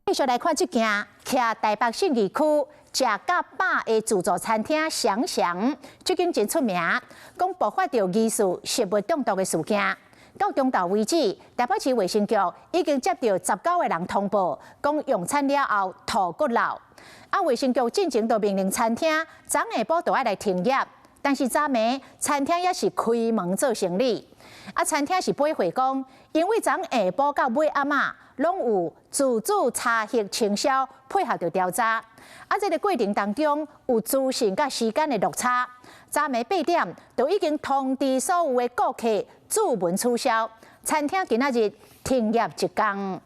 繼續來看這件，徛台北信義區食甲飽的自助餐廳祥祥，這間真出名，講爆發著疑似食物中毒的事件。到中晝為止，台北市衛生局已經接到19個人通報，講用餐了後吐閣漏。啊，衛生局進前就命令餐廳昨下晡就愛來停業，但是昨暝餐廳猶是開門做生理。啊，餐廳是回應講，因為昨下晡到尾暗仔，攏有自助查核清消配合著調查。啊，這個過程當中有資訊佮時間的落差。昨暝8點就已經通知所有的顧客注文取消，餐廳今仔日停業一工。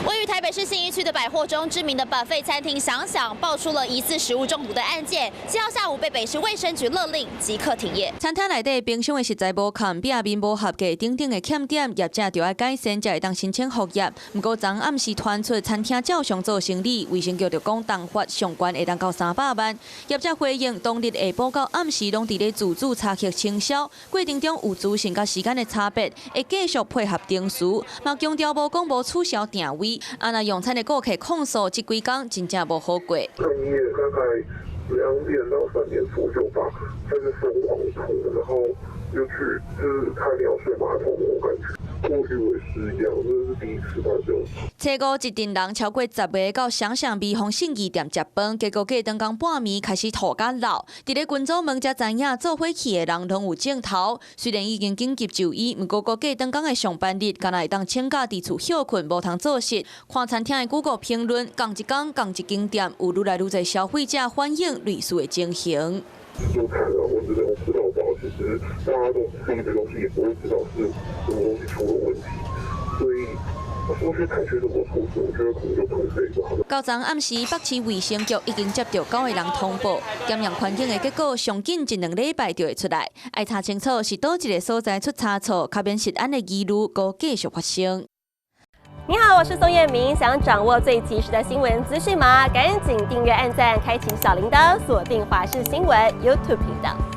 位於台北市信義區的百貨中，知名的 buffet 餐廳祥祥爆出了疑似食物中毒的案件，7號下午被北市衛生局勒令即刻停業。餐廳內底冰箱的食材無崁、壁面無合格等等的欠點，業者就愛改善才會當申請復業。毋過昨暗時傳出餐廳照常做生理，衛生局就講重罰上懸會當到300萬。業者回應，當日下晡到暗時攏佇咧自助查核清消，過程中有資訊佮時間的差別，會繼續配合程序。嘛強調無講無取消訂位。啊，若用餐的顧客控訴，這幾工真正無好過。半夜大概2點到3點左右吧，開始瘋狂吐，然後又去就是差點要睡馬桶那種感覺。過去也是一樣，這是第一次發生。初五一陣人超過10個到祥祥微風信義店食飯，結果隔當工半暝開始吐甲漏。佇咧群組問才知影，做伙去的人攏有症頭。雖然已經緊急就醫，毋過閣隔當工的上班日，敢若會當請假佇厝歇睏，無通做事。看餐廳的 Google 評論，仝一工仝一間店，有愈來愈濟消費者反映類似的情形。自助餐啊，或者這種吃到飽，其實大家都吃一個東西，也不會知道是什麼東西出了問題，所以說去採取什麼措施，我覺得可能就浪費吧。到昨暗時，北市衛生局已經接到九個人通報，檢驗環境的結果上緊一兩禮拜就會出來，愛查清楚是佗一个所在出差錯，較免食安的疑慮閣繼續發生。你好，我是宋燕明，想掌握最及時的新聞資訊嗎？趕緊訂閱、按讚、開啟小鈴鐺，鎖定華視新聞 YouTube 頻道。